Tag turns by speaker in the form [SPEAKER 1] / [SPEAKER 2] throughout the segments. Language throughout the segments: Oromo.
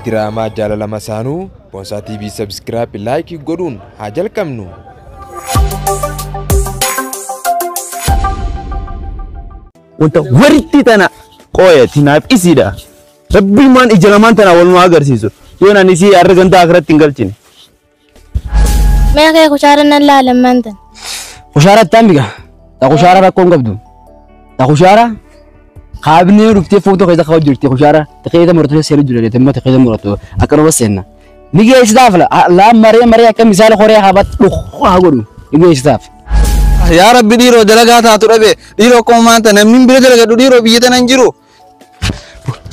[SPEAKER 1] Diraamaa jaalala masaanuu Boonsaa TV subscribe like godhuun haa jalqabnu.
[SPEAKER 2] Wanta waritti tana qooyati naaf isiidha. Rabbiin maan ija lamaan tana wal nu agarsiisu. Yoon ani isii har'a gantaa akhiratti hin galchine.
[SPEAKER 3] Mee kee kushaara nan laalan maantan.
[SPEAKER 4] Kushaara ittaan biqa. Ta kushaara rakkoo hin qabdu. Ta kushaara kaabinee dhuftee footoo keessa kaa'u jirti kushaara. Ta keessa muratu seenu jira jettee immoo ta keessa muratu akkanuma seenna. Ni geessitaaf laan maree maree akka misaala horee habat dhukkoo haa godhu ni geessitaaf.
[SPEAKER 5] Yaa Rabbi dhiiroo dalagaa taatu dhabe dhiiroo akkuma maanta namni bira dalagadhu dhiiroo biyya tana hin jiru.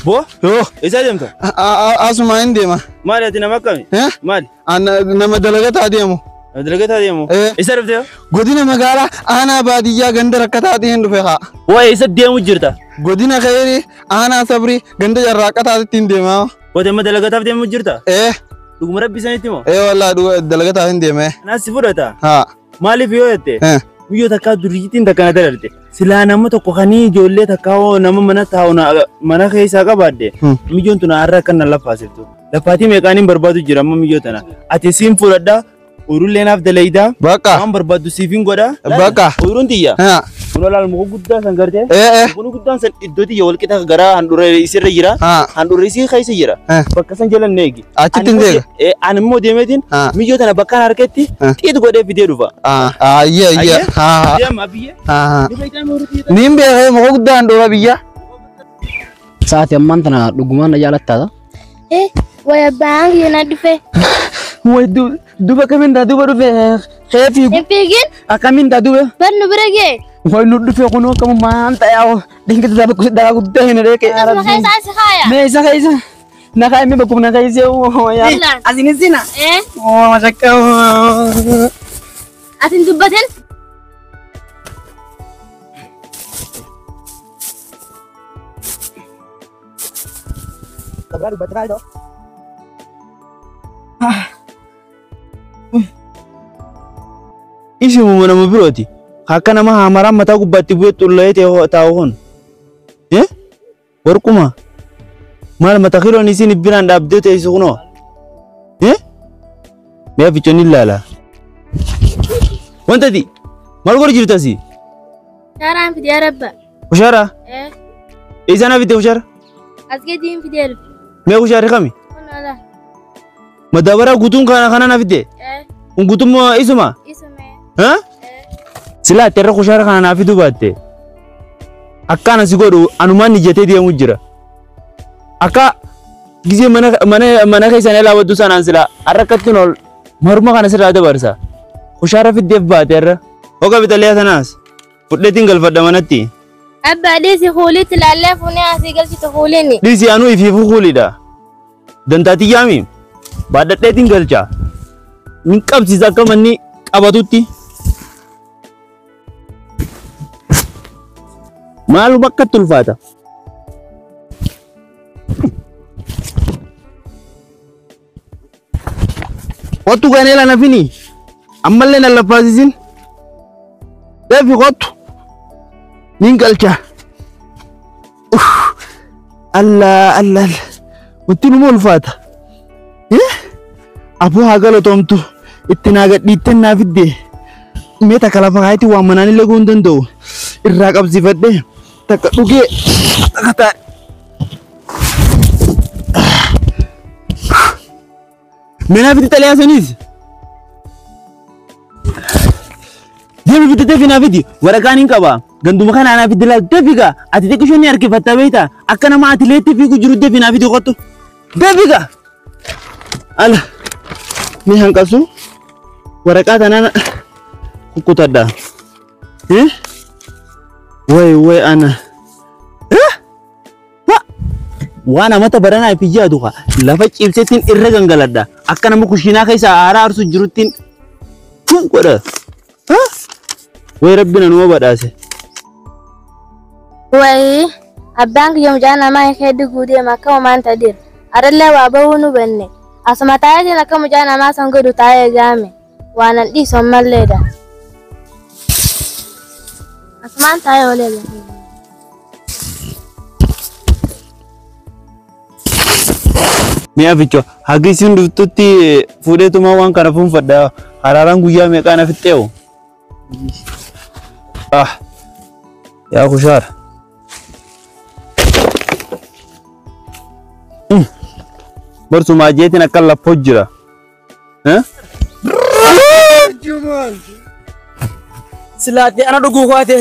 [SPEAKER 2] Boo?
[SPEAKER 5] Yoo.
[SPEAKER 2] Eessa deemta?
[SPEAKER 5] Asuma hin deema.
[SPEAKER 2] Maali ati nama akkami? Maali?
[SPEAKER 5] Nama dalagataa deemu.
[SPEAKER 2] Nama dalagataa deemu? Eessa dhuftee?
[SPEAKER 5] Godina magaalaa aanaa baadiyyaa ganda rakkataa ta'een dhufe haa.
[SPEAKER 2] Boo eessa deemu jirta?
[SPEAKER 5] Godina Khayrii aanaa Sabrii ganda jarraaqataatti hin deema.
[SPEAKER 2] Boo amma dalagataaf deemu jirta? Dhuguma Rabbi sanitti moo?
[SPEAKER 5] Wallaahi dalagataaf hin deeme.
[SPEAKER 2] Kanaas si fudhata?
[SPEAKER 5] Haa.
[SPEAKER 2] Maaliif yoo jette? Guyyoo takkaa duriitiin takka na dararte. Silaa nama tokko kan ijoollee takkaa hoo nama mana taa'u mana keessaa qabaadde. Miyyoon tun har'a akka na laffaasiftu. Laffaatii meeqaan hin barbaadu jira amma miyyoo tana. Ati siin fudhadhaa. Oyiruullee naaf dalaydaa.
[SPEAKER 5] Bakka.
[SPEAKER 2] Waan barbaaddu siif hin godha.
[SPEAKER 5] Bakka.
[SPEAKER 2] Oyiruun tiyya. Kun olaal muka guddaa san gartee. Mukni guddaan san iddoo tiyya wal qixa gara handhuura isirra jira. Handhuura isii keessa jira. Bakka san jala hin eegi.
[SPEAKER 5] Achitti hin eega.
[SPEAKER 2] Ani immoo deemeetiin miyyoo tana bakkaan harkatti xiit godhee fidee dhufa.
[SPEAKER 5] Ayyee ayyee.
[SPEAKER 2] Deema biyya.
[SPEAKER 5] Niin beekee muka guddaa handhuura biyya.
[SPEAKER 4] Sa'aatii ammaan tana dhugumaan na jaalattaata.
[SPEAKER 3] Waya abbaan kiyya na dhufe.
[SPEAKER 4] Way duuba akkamiin taa duuba dhufe xee fiigu.
[SPEAKER 3] Hin fiigin.
[SPEAKER 4] Akkamiin taa duuba.
[SPEAKER 3] Bar nu bira gee.
[SPEAKER 4] Way nu dhufe kunoo akkama maan ta'e dinkita taa bakka dhagaa guddaa hin reeqe.
[SPEAKER 3] Asuma keessa asi kaaya.
[SPEAKER 4] Mee isa keessa. Na kaaya mee bakkuma na keessa. Asin sina. Oo mashakka.
[SPEAKER 3] Asin dubbatin.
[SPEAKER 2] Isimu nama birooti. Akka nama hamaraan mataa gubbaatti bu'ee xulla'ee taa'u kun. Warquma. Maal mata kiloon isin biraan dhaabdee teessu kunoo? Mee fichoon ilaala. Wanta ti maal godhu jirtu asii?
[SPEAKER 3] Shaaraan fidee rabba.
[SPEAKER 2] Kushaaraa? Eessa na fidde kushaara?
[SPEAKER 3] As gadiin fidee dhufe.
[SPEAKER 2] Mee kushaarri kami?
[SPEAKER 3] Kun ola.
[SPEAKER 2] Madaabaraa guutuun kana na fidde? Kun guutuun isuma?
[SPEAKER 3] Isuma.
[SPEAKER 2] Silaa ati irra kushaara kana naa fiduu baatte. Akkaan asi godhu anumaan ijjatee deemu jira. Akka gisee mana keessan ilaaluu sanaan silaa har'a akkatti ol morma kana sirraa dabarsa. Kushaara fiddeef baate irra. Hoga bitalee sanaas fudheetiin galfadha manatti.
[SPEAKER 3] Abbaa dhiisi kuulitti ilaallee fuunee asii galchitu kuuliini.
[SPEAKER 2] Dhiisi anuu ifiifuu kuuliidha. Dantaati yaami. Baadhadheetiin galcha. Min qabsiisa akka manni qabatutti. Maalu bakka tulfaata.
[SPEAKER 5] Kottu ganeela na fini. Ammallee na laffaasisin. Deefi kottu. Nin galcha. Allah Allah. Wanti numa ulfaata. Aboo haa galatoomtu. Itti naa gadhiittee naa fidde. Mee takka lafa kaayetti waan manaan illee goon danda'u. Irraa qabsiifadhee takka dhugee takka taa'e. Mee naa fiddi xalayaa sanis.
[SPEAKER 2] Deemi fiddi deefi naa fiddi waraqaan hin qaba. Ganduma kana naa fiddi laal deefi gaa ati xiqqishoo ni harkifatta beektaa akka nama atileetti fiigu jiru deefi naa fiddi kottu. Deefi gaa.
[SPEAKER 5] Ala mee hanqasu waraqaa tanaan kukkutadha. Way way ana.
[SPEAKER 2] Waan amata baranaa fi jaadu haa lafa cibseetiin irra gangaladha. Akka nama kushiinaa keessa aaraa aarsu jiruttiin fuu godha. Way rabbi nanuma badhaase.
[SPEAKER 3] Way abbaan kiyya mucaa namaa hin hedduu guutee akka homaan tadir. Arallee waa bahuu nu banne. Asuma taa'eetiin akka mucaa namaa san godhu taa'ee gaame. Waan an dhiisu ammalleedha. Asumaan taa'ee oolee gaame.
[SPEAKER 2] Mi'a ficho hagi isin dhuftutti fuudheetuma waan kana fuunfadha. Haraaraan guyyaa meeqaa na fixxeewu? Ah. Yaa kushaara. Barsumaa jeetiin akka laffoo jira.
[SPEAKER 4] Silaatee ana dhuguu kaate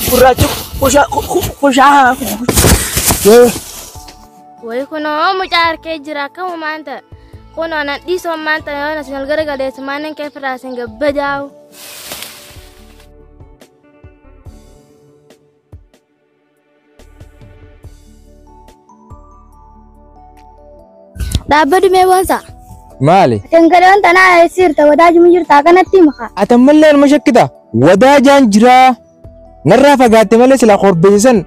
[SPEAKER 4] gurraachi kushaa.
[SPEAKER 3] Wayi kunoo mucaa harkee jira akkamumaan ta'a. Kunoo nan dhiisoo maan ta'a yoo nasin ol garagaleessu maanin kee firaasin gabbadaa'u. Dhaabbatu mee boonsa.
[SPEAKER 1] Maali?
[SPEAKER 3] Dhangala'oon tanaa eessirta wadaajuma jirta kanatti maka.
[SPEAKER 1] Ati ammallee anuma shakkita. Wadaajaan jiraa. Narraa fagaatte malee silaa korbeessan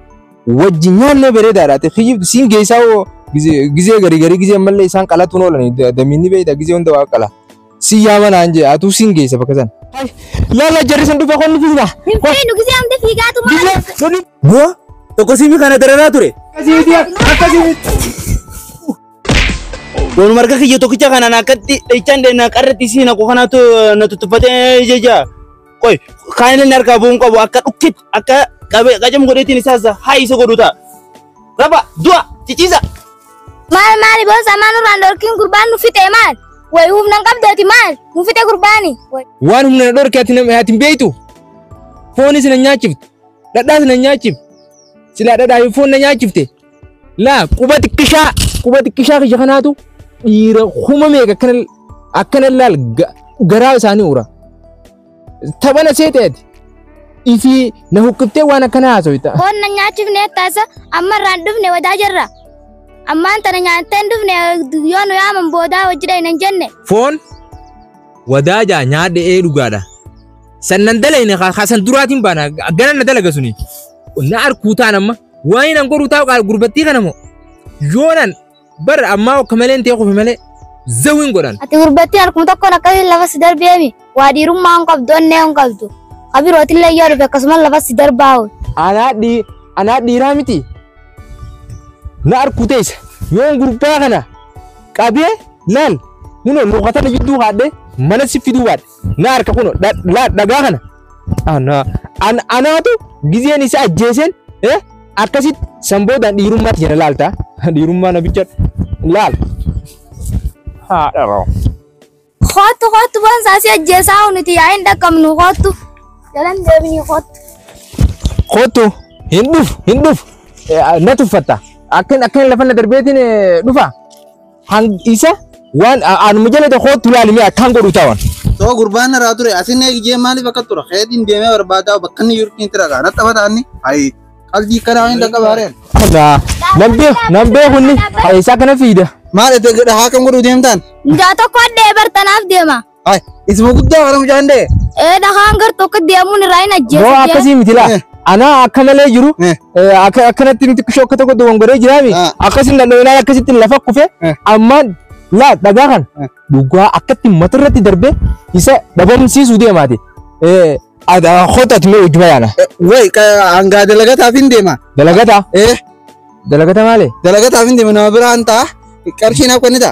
[SPEAKER 1] wajjin nyaannee bareedaadha. Ati kiyyibdu siin geessaa hoo gizee garii garii gizee ammallee isaan qalatuun oolan damiinni beeyta gizee hunda waa qala. Si yaama naan jee atuu siin geessa bakka san. Laala jarri san dhufa qonni fiiga.
[SPEAKER 3] Hin feenu gizee amte fiigaatu maal?
[SPEAKER 2] Bu'a tokko siimi kana dararaa ture. Akkasii miti. Waanuma harka kiyya tokkicha kanaan akkatti dhichaan dheena qarratti siin akkoo kanaatu na tuttufatee jecha. Qoy kaan inni harkaa bu'uun qabu akka dhukkitti akka qabee qacam godheetiin isaas haa isa godhu ta'a. Raba du'a ciciisa.
[SPEAKER 3] Maal maali boonsa maal nurraan dhorkiin gurbaan nu fixe maal? Wayi humna hin qabdooti maal? Nu fixe gurbaani.
[SPEAKER 1] Waan humna na dhorke ati hin beektu. Foonis na nyaachifte. Dhadhaas na nyaachifte. Silaa dhadhaa fi foon na nyaachifte. Laa quba xiqqishaa kiyya kanaatu dhiira kuma meeqa akkana laal garaa isaanii ura. Taphana seeteeti. Ifii na hukkiftee waan akkana haasofta.
[SPEAKER 3] Foon na nyaachifne taasa amma irraan dhufne wadaa jirra. Ammaan tana nyaattee hin dhufne yoo nu yaaman boodaa hojii dhayna hin jenne.
[SPEAKER 1] Foon wadaajaa nyaadhe dhugaadha. Sannan dalayne san duraatiin baana gana na dalaga suni. Na arkuu ta'an amma waan nan godhu taa'u gurbattii kana moo yoonan bar ammaa akka malee hin ta'e qofa malee zawiin godhan.
[SPEAKER 3] Ati gurbattiin harkuma tokkoon akkasiin lafa si darbeemi. Waa dhiirummaa hin qabdu onnee hin qabdu. Kabirootillee yoo dhufe akkasumas lafa si darbaa'u.
[SPEAKER 1] Anaa dhiiraa miti. Na arkuu teessa yoon gurbaa kana qabee laal kunoo luqatana jidduu kaadhee mana si fiduu baadhe na harka kunoo dhagaa kana. Anaatu gizeen isa ajjeeseen akkasitti sanboodaan dhiirummaatti jala laalta. Dhiirummaa nabicha laal. Haadha.
[SPEAKER 3] Kootu kootu boonsaa si ajjeesaa nuti yaa'iin dhaqqabnu kootu. Jalan deebinii kootu.
[SPEAKER 1] Kootu hin dhufu na tuffatta. Akkan lafa na darbeetiin dhufa. Isa waan anuma jalatti kootu laalimee akkaan godhu ta'an.
[SPEAKER 5] Too gurbaan irraa ture asin eegijee maaliif akka tura keetiin deemee barbaadaa bakka inni yurkiin tira gaa natti taphataanni hayi qalbii kanaa hin dhaqqabaareen.
[SPEAKER 1] Nan beeku inni isaa kana fiida.
[SPEAKER 5] Maal itti haa kan godhu deemtaan?
[SPEAKER 3] Mucaa tokko addee bartanaaf deema.
[SPEAKER 5] Hayi isuma guddaa kana mucaan dee.
[SPEAKER 3] Ee dhahaan gar tokko deemuun irraa hin ajjeesu.
[SPEAKER 1] Boo akkasii miti laa. Anaa akka malee jiru akkanatti nuti shokka tokko dogongoree jiraami akkasiin danda'inaan akkasitti lafa kufe ammaan laa dhagaa kan dhugaa akkatti matarratti darbee isa dhabamsiisuu deemaati. Kootu mee ujuma yaana.
[SPEAKER 5] Wayi hangaa dalagataaf hin deema.
[SPEAKER 1] Dalagataa? Dalagata maali?
[SPEAKER 5] Dalagataaf hin deema nama biraan ta'a qarshii naaf kennita.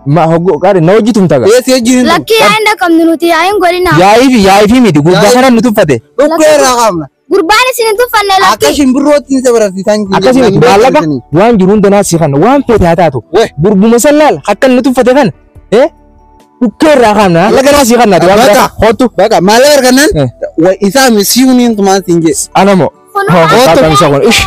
[SPEAKER 1] Ma hoggo qaari na hojii tumtaga.
[SPEAKER 5] Eessi hojii hin
[SPEAKER 3] Lakkii yaa'iin dhaqqabnu nuti yaa'iin godhina.
[SPEAKER 1] Yaa'ii fi miti gurbaa kana nu tuffate.
[SPEAKER 5] Dhukkee irraa qabna.
[SPEAKER 3] Gurbaan isin hin tuffanne lakkii.
[SPEAKER 5] Akka shimbirrootti isa barsiisan.
[SPEAKER 1] Akkasii miti maallaqa waan jiru hundanaa si kana waan feete haa taatu. Gurbuma san laal akka nu tuffate kana. Dhukkee irraa qabna. Maallaqa naa si kana. Kootu.
[SPEAKER 5] Baqa maallaqa argannaan isaa si'uun hin tumaan siin jedhe.
[SPEAKER 1] Ana moo. Kootu. Ish.